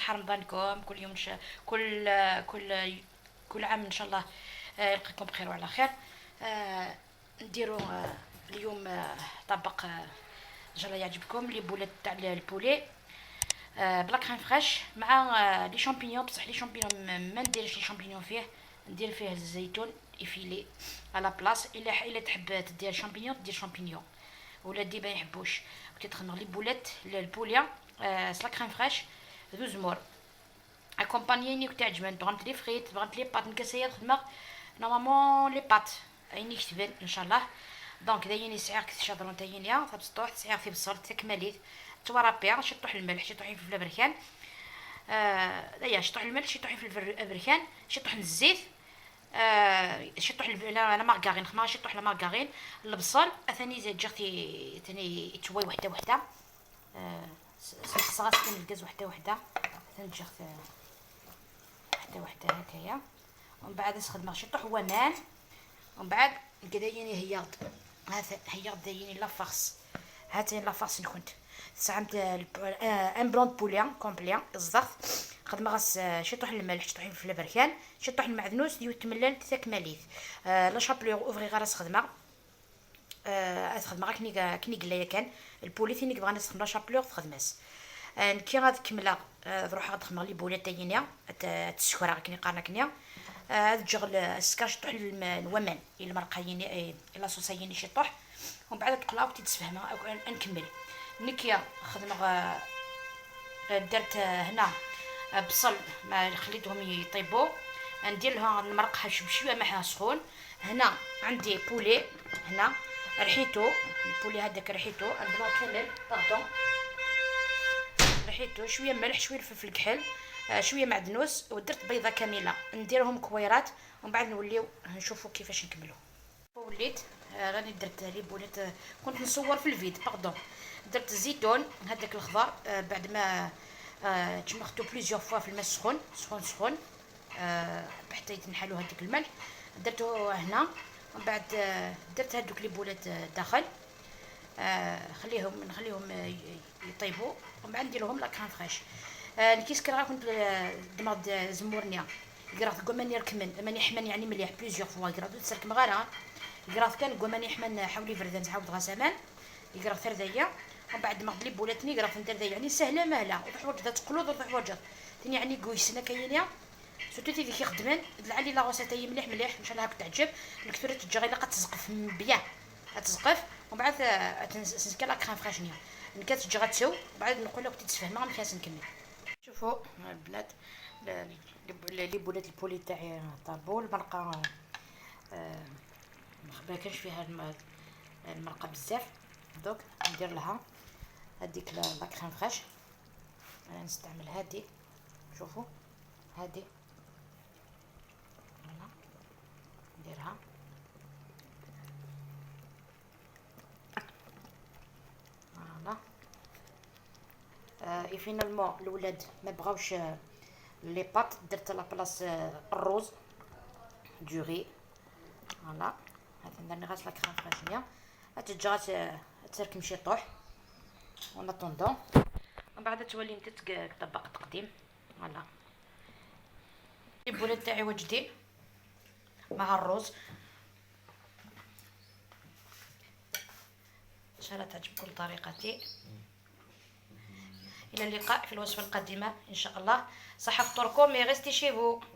صحة رمضانكم. كل يوم كل كل كل عام ان شاء الله يلقيكم بخير وعلى خير. نديرو اليوم طبق ان شاء الله يعجبكم، les boulettes تاع ال poulet ب la crème fraîche مع les champignons. بصح les champignons ما نديرش les champignons فيه، ندير فيه الزيتون effilé à la place. الا تحب تدير champignons دير champignons، ولادي ما يحبوش. تخدم les boulettes ال poulet س la crème fraîche ذو زمور accompagné تاع جبن. بغمت les frites، بغمت les pâtes، نكاسيه خدمة normalement les pâtes عيني كتبان ان شاء الله. donc دايني سعير كتشاطرون تاينيا تبسطوح سعير في بصل تكمليت تورابيا شطوح الملح شطوح في البركان، دايا شطوح الملح شطوح في البركان شطوح الزيت، شطوح la مارغارين خما شطوح la margarine البصل اثاني زاد جرتي ثاني تشوي وحده وحده، صغات الكاز وحده وحده ثاني جرت وحده وحده هكايا. ومن بعد نخدم شطوح ومان، ومن بعد كدايني هي هذا هي دايني la farce، هاتين la farce كنت سعمت un blanc poulet complet الزرت خدمة غاس شطوح الملح شطوح في البركان شطوح المعدنوس ديو تملال تكمليت la chapelure اوفري غير خدمة خدمة غير كني قلايا كان ال poulet ثيني بغا نستخدم la chapelure تخدماس. كي غاد كمله نروح غادخدم les boulettes تاينيا تسكرا كني قارنا كنيا تجغل السكر شطوح الومان المرقه يني la sauce يني شطوح، ومن بعد تقلا وتتفهمها نكمل. نكيا خدمة درت هنا بصل ما خليتهم يطيبوا، ندير لها نمرقها بشوية ماء سخون. هنا عندي poulet، هنا رحيتو ال poulet هذاك رحيتو un blanc كامل pardon، رحيتو شوية ملح شوية الفلفل الكحل شوية معدنوس، ودرت بيضة كاملة. نديرهم كويرات ومن بعد نوليو نشوفوا كيفاش نكملوا. وليت راني درت les boulettes، كنت نصور في ال vide pardon. درت الزيتون هذاك الخضر بعد ما تشمختو plusieurs fois في الماء سخون سخون سخون حتى يتنحلو هذاك الملح، درتو هنا. ومن بعد درت هذوك les boulettes داخل، نخليهم يطيبوا، ومن بعد ندير لهم la crème fraîche. الكيس كرا كنت دمغ زمورنيا قرات قماني ركمن ماني حمان يعني مليح plusieurs fois قرات تسرك مغارة قرات كان قماني حمان حولي فردان تعاود غسمان يقرا ثردية. ومن بعد ما les boulettes ني قرات ندير يعني سهلة مهله وتروح وجدة تقلوض وتروح وجد ثاني يعني كويسنا كاينه surtout تي كي خدمن لعلي la recette هي مليح مليح ان شاء الله هاك تعجب. الكثيرة تجي غير تزقف bien تزقف، ومن بعد تنسكا la crème fraîche نيا نكات تجي غتسو، وبعد نقول لك تتفهم ما نكمل. شوفوا البنات les boulettes ال poulet تاعي طابو، المرقه ما كانش فيها المرقه بزاف. دوك ندير لها هذيك la crème fraîche، انا نستعمل هذه، شوفوا هذه voilà نديرها voilà. et finalement الولاد ما بغاوش les pâtes، درت la place الروز du riz voilà. هذا ندير غاس la crème fraîche نيا تجي تركم شي طوح en attendant، ومن بعد تولي انت طبق تقديم. voilà les boulettes تاعي واجدين مع الروز. ان شاء الله تعجبكم طريقتي. الى اللقاء في الوصفة القادمة ان شاء الله. صحة فطوركم et restez chez vous.